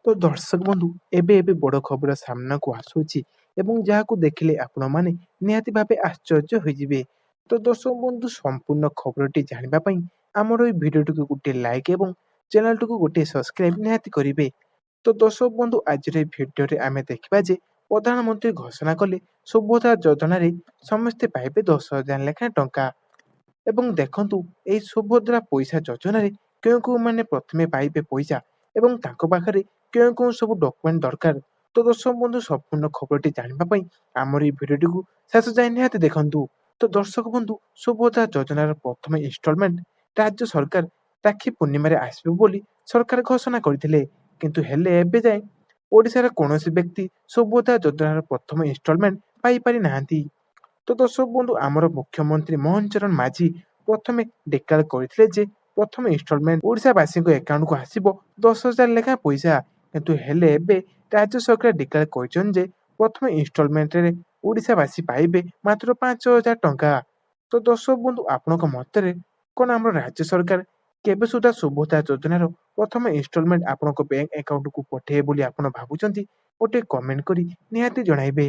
ତ ଦର୍ଶକ ବନ୍ଧୁ, ଏବେ ଏବେ ବଡ଼ ଖବର ସାମ୍ନାକୁ ଆସୁଛି ଏବଂ ଯାହାକୁ ଦେଖିଲେ ଆପଣମାନେ ନିହାତି ଭାବେ ଆଶ୍ଚର୍ଯ୍ୟ ହୋଇଯିବେ। ତ ଦର୍ଶକ ବନ୍ଧୁ, ସମ୍ପୂର୍ଣ୍ଣ ଖବରଟି ଜାଣିବା ପାଇଁ ଆମର ଏହି ଭିଡ଼ିଓଟିକୁ ଗୋଟିଏ ଲାଇକ୍ ଏବଂ ଚ୍ୟାନେଲଟିକୁ ଗୋଟିଏ ସବସ୍କ୍ରାଇବ୍ ନିହାତି କରିବେ। ତ ଦର୍ଶକ ବନ୍ଧୁ, ଆଜିର ଏହି ଭିଡ଼ିଓରେ ଆମେ ଦେଖିବା ଯେ ପ୍ରଧାନମନ୍ତ୍ରୀ ଘୋଷଣା କଲେ ସୁଭଦ୍ରା ଯୋଜନାରେ ସମସ୍ତେ ପାଇବେ 10,000 ଲେଖାଏଁ ଟଙ୍କା। ଏବଂ ଦେଖନ୍ତୁ, ଏହି ସୁଭଦ୍ରା ପଇସା ଯୋଜନାରେ କେଉଁ କେଉଁମାନେ ପ୍ରଥମେ ପାଇବେ ପଇସା ଏବଂ ତାଙ୍କ ପାଖରେ କେଉଁ କେଉଁ ସବୁ ଡକୁମେଣ୍ଟ ଦରକାର। ତ ଦର୍ଶକ ବନ୍ଧୁ, ସମ୍ପୂର୍ଣ୍ଣ ଖବରଟି ଜାଣିବା ପାଇଁ ଆମର ଏହି ଭିଡ଼ିଓଟିକୁ ଶେଷ ଯାଏଁ ନିହାତି ଦେଖନ୍ତୁ। ତ ଦର୍ଶକ ବନ୍ଧୁ, ସୁଭଦ୍ରା ଯୋଜନାର ପ୍ରଥମ ଇନଷ୍ଟଲମେଣ୍ଟ ରାଜ୍ୟ ସରକାର ରାକ୍ଷୀ ପୂର୍ଣ୍ଣିମାରେ ଆସିବ ବୋଲି ସରକାର ଘୋଷଣା କରିଥିଲେ। କିନ୍ତୁ ହେଲେ ଏବେ ଯାଏଁ ଓଡ଼ିଶାର କୌଣସି ବ୍ୟକ୍ତି ସୁଭଦ୍ରା ଯୋଜନାର ପ୍ରଥମ ଇନଷ୍ଟଲମେଣ୍ଟ ପାଇପାରି ନାହାନ୍ତି। ତ ଦର୍ଶକ ବନ୍ଧୁ, ଆମର ମୁଖ୍ୟମନ୍ତ୍ରୀ ମୋହନ ଚରଣ ମାଝୀ ପ୍ରଥମେ ଡିକ୍ଲେୟାର କରିଥିଲେ ଯେ ପ୍ରଥମ ଇନଷ୍ଟଲମେଣ୍ଟ ଓଡ଼ିଶାବାସୀଙ୍କ ଆକାଉଣ୍ଟକୁ ଆସିବ 10,000 ଲେଖାଏଁ ପଇସା। କିନ୍ତୁ ହେଲେ ଏବେ ରାଜ୍ୟ ସରକାର ଡିକ୍ଲେୟାର କରିଛନ୍ତି ଯେ ପ୍ରଥମ ଇନଷ୍ଟଲମେଣ୍ଟରେ ଓଡ଼ିଶାବାସୀ ପାଇବେ ମାତ୍ର 5,000 ଟଙ୍କା। ତ ଦର୍ଶକ ବନ୍ଧୁ, ଆପଣଙ୍କ ମତରେ କଣ ଆମର ରାଜ୍ୟ ସରକାର କେବେ ସୁଦ୍ଧା ସୁଭଦ୍ରା ଯୋଜନାର ପ୍ରଥମ ଇନଷ୍ଟଲମେଣ୍ଟ ଆପଣଙ୍କ ବ୍ୟାଙ୍କ ଆକାଉଣ୍ଟକୁ ପଠେଇବେ ବୋଲି ଆପଣ ଭାବୁଛନ୍ତି? ଗୋଟିଏ କମେଣ୍ଟ କରି ନିହାତି ଜଣାଇବେ।